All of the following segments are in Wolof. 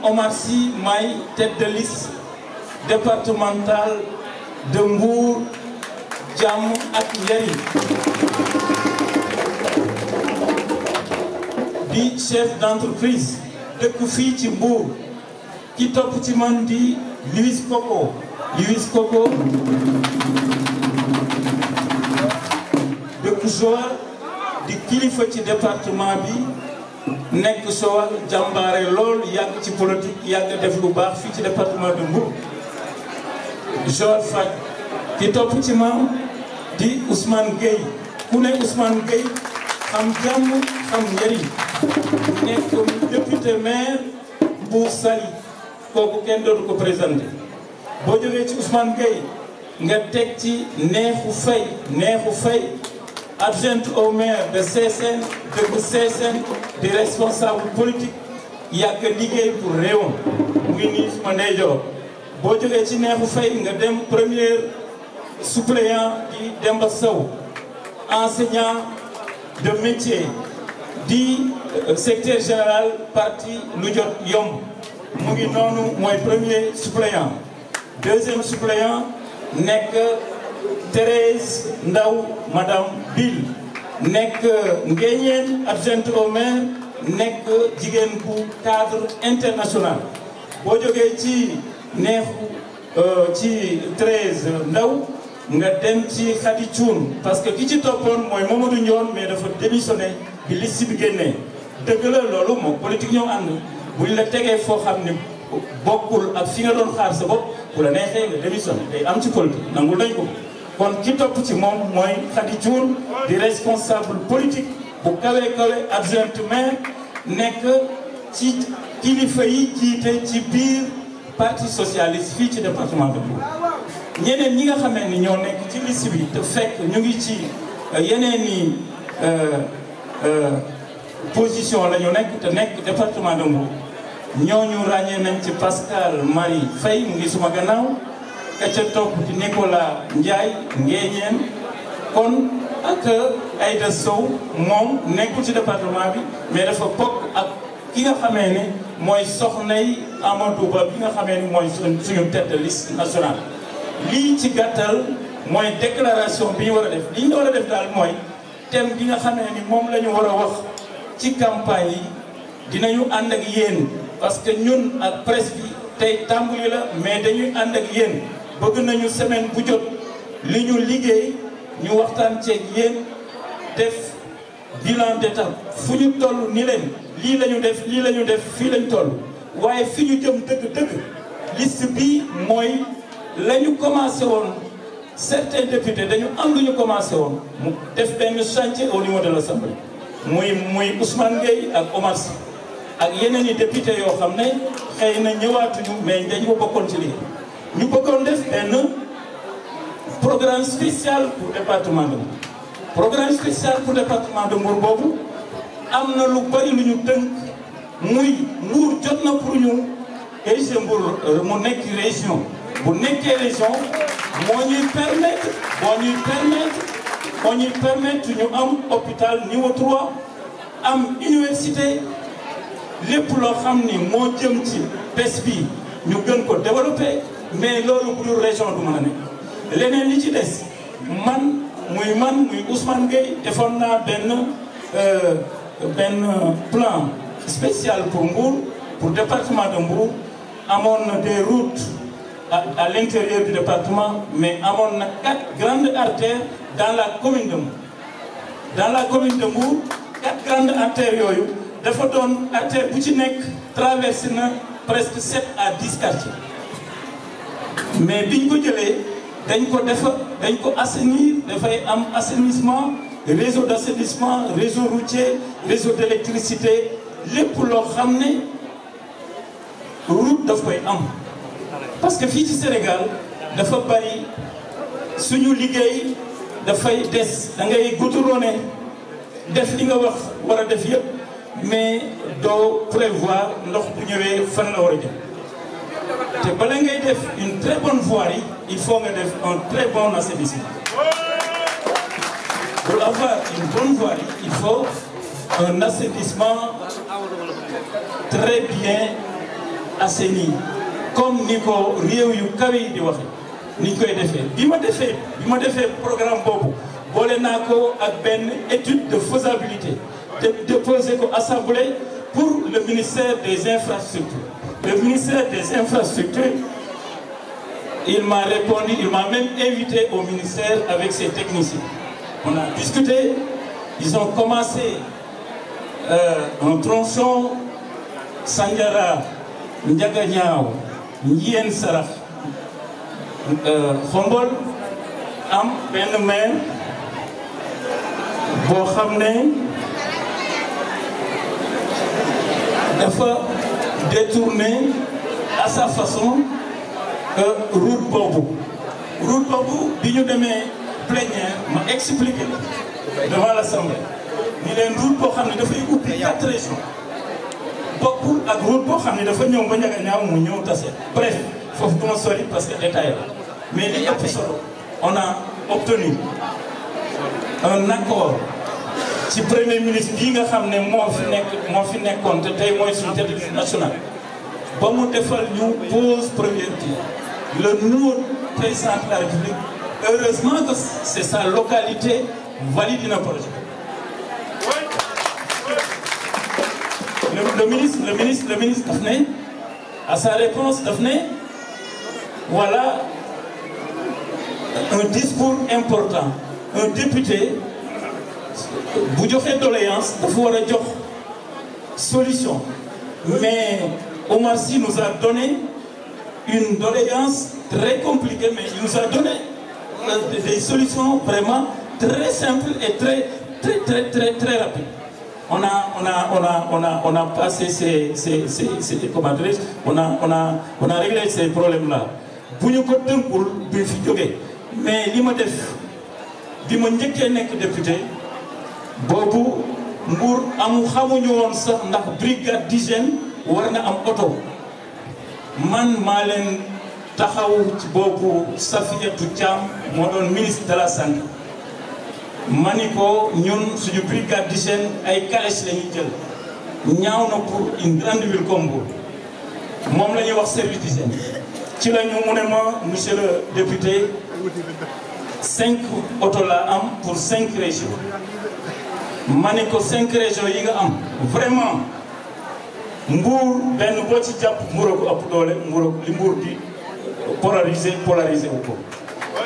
Oumar Sy maay tête de liste départementale de Mbour, Jamm ak Njarin di chef d'entreprise dëkk fii ci Mbour ki topp ci man di Louis Coco dëkk Joal di kilifa ci département bi nekk Joal jàmbaare lool yàgg ci politique yàgg def lu baax fii ci département de Mbour Joal Faj ki topp ci maam di Ousmane Gueye ku ne Ousmane Gueye xam Jamm xam Njarin nekk député maire Mbour Sy kooku kenn dootu ko présenté boo jógee ci Ousmane Gueye nga teg ci Neexu Faye adjointe au maire de Sessène dëkk Sessène di responsable politique yàgg liggéey pour réewam mu ngi nii suma ndeyjoor boo jógee ci Neexu Faye nga dem premier suppléant di Demba Sow enseignant de métier di secrétaire général parti lu jot yomb mu ngi noonu mooy premier suppléant deuxième suppléant nekk Thérèse Ndaw madame Bill nekk Ngéñeen adjointe au maire nekk jigéen bu cadre international boo jógee ci Neexu ci Thérèse Ndaw nga dem ci Khady Thioune parce que ki ci toppoon mooy Mamadou Ndione mais dafa démissionné bi liste bi génnee dëgg la loolu moom politique ñoo ànd buñ la tegee foo xam ne bokkul ak fi nga doon xaar sa bopp bu la neexee nga démissionné day am ci politique nangul nañ ko kon ki topp ci moom mooy Khady Thioune di responsable politique bu kawe adjointe maire nekk ci kilifa yi jiite ci biir parti socialiste fii ci département de Mbour ñeneen ñi nga xamee ni ñoo nekk ci liste bi te fekk ñu ngi ci yeneen i position la ñu nekk te nekk département de Mbour ñooñu ràññee nañ ci Pascal Marie Faye mu ngi suma gannaaw ka ca topp di Nicolas Ndiaye Ngéñeen kon ak Aïda Sow moom nekkul ci département bi mais dafa bokk ak ki nga xamee ni mooy soxnay Amadou Ba bi nga xamee ni mooy suñu tête de liste nationale lii ci gàttal mooy déclaration bi ñu war a def li ñu war a def daal mooy thème bi nga xamee ni moom la ñu war a wax ci campagne yi dinañu ànd ak yéen parce que ñun ak presse bi tey tàmbali la mais dañuy ànd ak yéen bëgg nañu semaine bu jot li ñu liggéey ñu waxtaan ceeg yéen def bilan d'étape fu ñu toll ni leen lii la ñu def lii la ñu def fii lañ toll waaye fi ñu jëm dëgg-dëgg liste bi mooy la ñu commencé woon certains députés dañu am lu ñu commencé woon mu def benn chantier au niveau de l'Assemblée muy Ousmane Gueye ak Oumar Sy ak yeneen i député yoo xam ne xëy na ñëwaatuñu mais dañu ko bokkoon ci lii ñu bëggoon def benn programme spécial pour département de Mbour programme spécial pour département de Mbour boobu am na lu bari lu ñu tënk muy Mbour jot na pour ñu érigé Mbour mu nekk région bu nekkee région moo ñuy permettre ñu am hôpital niveau 3 am université lépp loo xam ni moo jëm ci bés bi ñu gën ko développer mais loolu bu dul région du mën a nekk leneen li ci des man muy Ousmane Gueye defoon naa benn plan spécial pour Mbour pour département de Mbour amoon na des routes à l'intérieur du département mais amoon na 4 grandes artères dans la commune de Mbour dans la commune de Mbour 4 grandes artères yooyu dafa doon artère bu ci nekk traversé na presque 7 à 10 quartiers mais biñ ko jëlee dañ ko assainir dafay am assainissement réseau d'assainissement réseau routier réseau d'électricité lépp loo xam ne route daf koy am parce que fii ci Sénégal dafa bari suñu liggéey dafay des da ngay goudronné def li nga wax war a def yëpp mais doo prévoir ndox bu ñëwee fan la war a jëm te bala ngay def une très bonne voirie il faut nga def un très bon assainissement. Pour avoir une bonne voirie il faut un assainissement très bien assaini comme ni ko réew yu kawe yi di waxe ni ñu koy defee bi ma defee programme boobu boole naa ko ak benn étude de faisabilité déposé ko assemblée pour le ministère des infrastructures. Le ministère des infrastructures il m'a répondu, il m'a même invité au ministère avec ses techniciens. On a discuté, ils ont commencé un tronçon Sandiara, Njarin, Njarin Saraf, Khombol, am benn maire boo xam ne dafa détourné à sa façon route boobu bi ñu demee plénière ma expliqué devant l'Assemblée ni leen route boo xam ne dafay ubbi 4 régions bokkul ak route boo xam ne dafa ñëw ba Njarin mu ñëw tase. Bref foofu duma sori parce que détail la mais li ëpp solo on a obtenu un accord ci premier ministre bii nga xam ne moo fi nekkoon te tey mooy suñu tête nationale ba mu defal ñu pose première pierre le nouveau président de la République heureusement que c'est sa localité valide na projet. Le ministre daf ne à sa réponse daf ne voilà un discours important un député bu joxe doléance dafa war a jox solution mais Oumar Sy nous a donné une doléance très compliquée mais il nous a donné des solutions vraiment très simples et très rapides. On a passé ces comment dirais-je, on a réglé ces problèmes là. Bu ñu ko tënkul bi fi jógee mais li ma def bi ma njëkkee nekk député boobu Mbour xamuñu woon sax ndax brigade d'hygiène war na am oto man maa leen taxaw ci boobu Safiatou Jamm moo doon ministre de la santé ma ni ko ñun suñu brigade d'hygiène ay calèche la ñuy jël ñaaw na pour une grande ville comme Mbour moom la ñuy wax service d'hygiène ci la ñu mu ne ma monsieur le député 5 oto la am pour 5 régions ma ne ko 5 régions yi nga am vraiment Mbour benn boo ci jàpp Mbour a ko ëpp doole li Mbour di polariser wu ko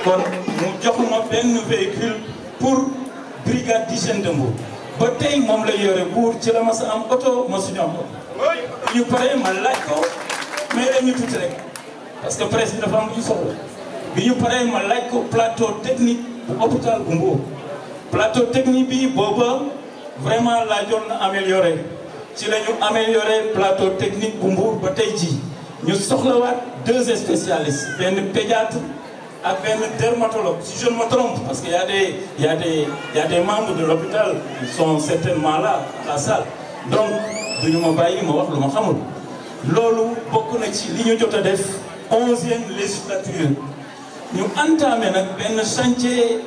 kon mu joxuma benn véhicule pour brigade d'hygiène de Mbour ba tey moom la yore Mbour ci la ma sa am oto ma suñu am oto ñu pare ma laaj ko mais dañu tuuti rek parce que presse bi dafa am lu ñu soxla bi ñu paree ma laaj ko plateau technique bu hôpital bu Mbour plateau technique bi booba vraiment laajoon na amélioré ci la ñu amélioré plateau technique bu Mbour ba tey jii ñu soxlawaat 2 spécialistes benn pédiatre ak benn dermatologue si je ne me trompe parce que y a des membres de l'hôpital qui sont certainement là à la salle donc duñu ma bàyyi ma wax lu ma xamul loolu bokk na ci li ñu jot a def 11e législature ñu entamé nag benn chantier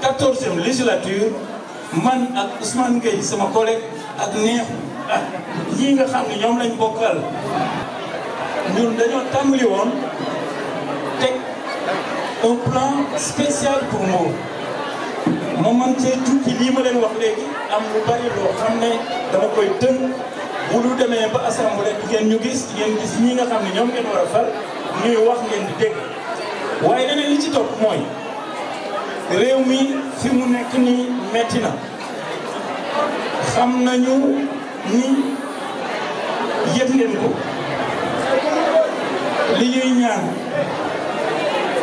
14e législature man ak Ousmane Gueye sama collègue ak neexu ak ñii nga xam ne ñoom lañ bokkal ñun dañoo tàmbali woon teg un plan spécial pour Mbour ma man cee tukki lii ma leen wax léegi am lu bari loo xam ne dama koy tënk bu lu demee ba assemblée di ngeen ñu gis ñi nga xam ne ñoom ngeen war a fal ñuy wax ngeen di dégg waaye leneen li ci topp mooy réew mi fi mu nekk nii metti na xam nañu ni yëg ngeen ko li ñuy ñaan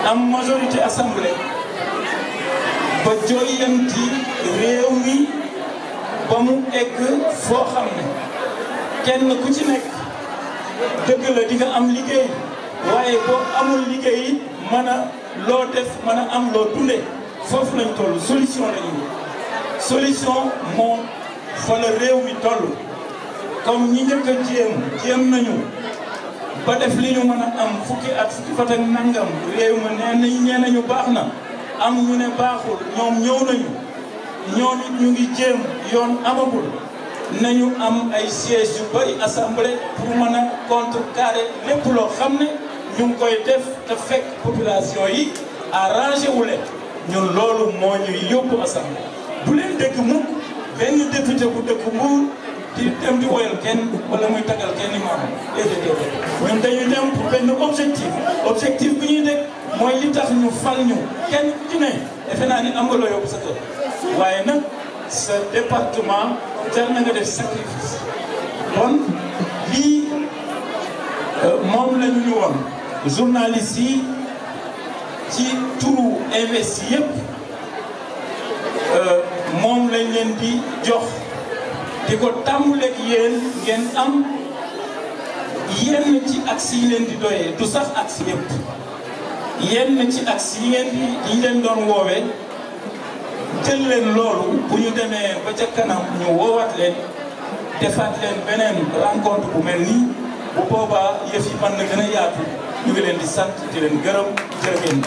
am majorité assemblée ba jooyanti réew mi ba mu egg foo xam ne kenn ku ci nekk dëgg la di nga am liggéey waaye boo amul liggéey mën a loo def mën a am loo dundee foofu lañ toll solution lañu solution moo fa la réew mi toll comme ñi njëkk a jéem nañu ba def li ñu mën a am fukki at fukki fan ak nangam réew ma nee nañu baax na am ñu ne baaxul ñoom ñëw nañu ñoom it ñu ngi jéem yoon amagul nañu am ay sièges yu bari assemblée pour mën a contrecarrer lépp loo xam ne ñu ngi koy def te fekk population yi arrangé wu leen ñun loolu moo ñuy yóbbu assemblée. bu leen dégg mukk benn député bu dëkk Mbour di dem di woyal kenn wala muy tagal kenn imaam déedéet ñun dañuy dem pour benn objectif bi ñuy dégg mooy li tax ñu fal ñu kenn ci ne defe naa ni am nga loo yóbbu sa kër waaye nag sa département jar na nga def sacrifice kon lii moom la ñu woon journaliste yi ci turu investi yëpp moom lañ leen di jox di ko tàmmuleeg yéen ngeen am yenn ci axe yi leen di doyee du sax axe yëpp yenn ci axe yi ngeen di yi leen doon woowee jël leen loolu bu ñu demee ba ca kanam ñu woowaat leen defaat leen beneen rencontre bu mel nii bu boobaa yëf yi mën na gën a yaatu ñu ngi leen di sant di leen gërëm jërë ngeen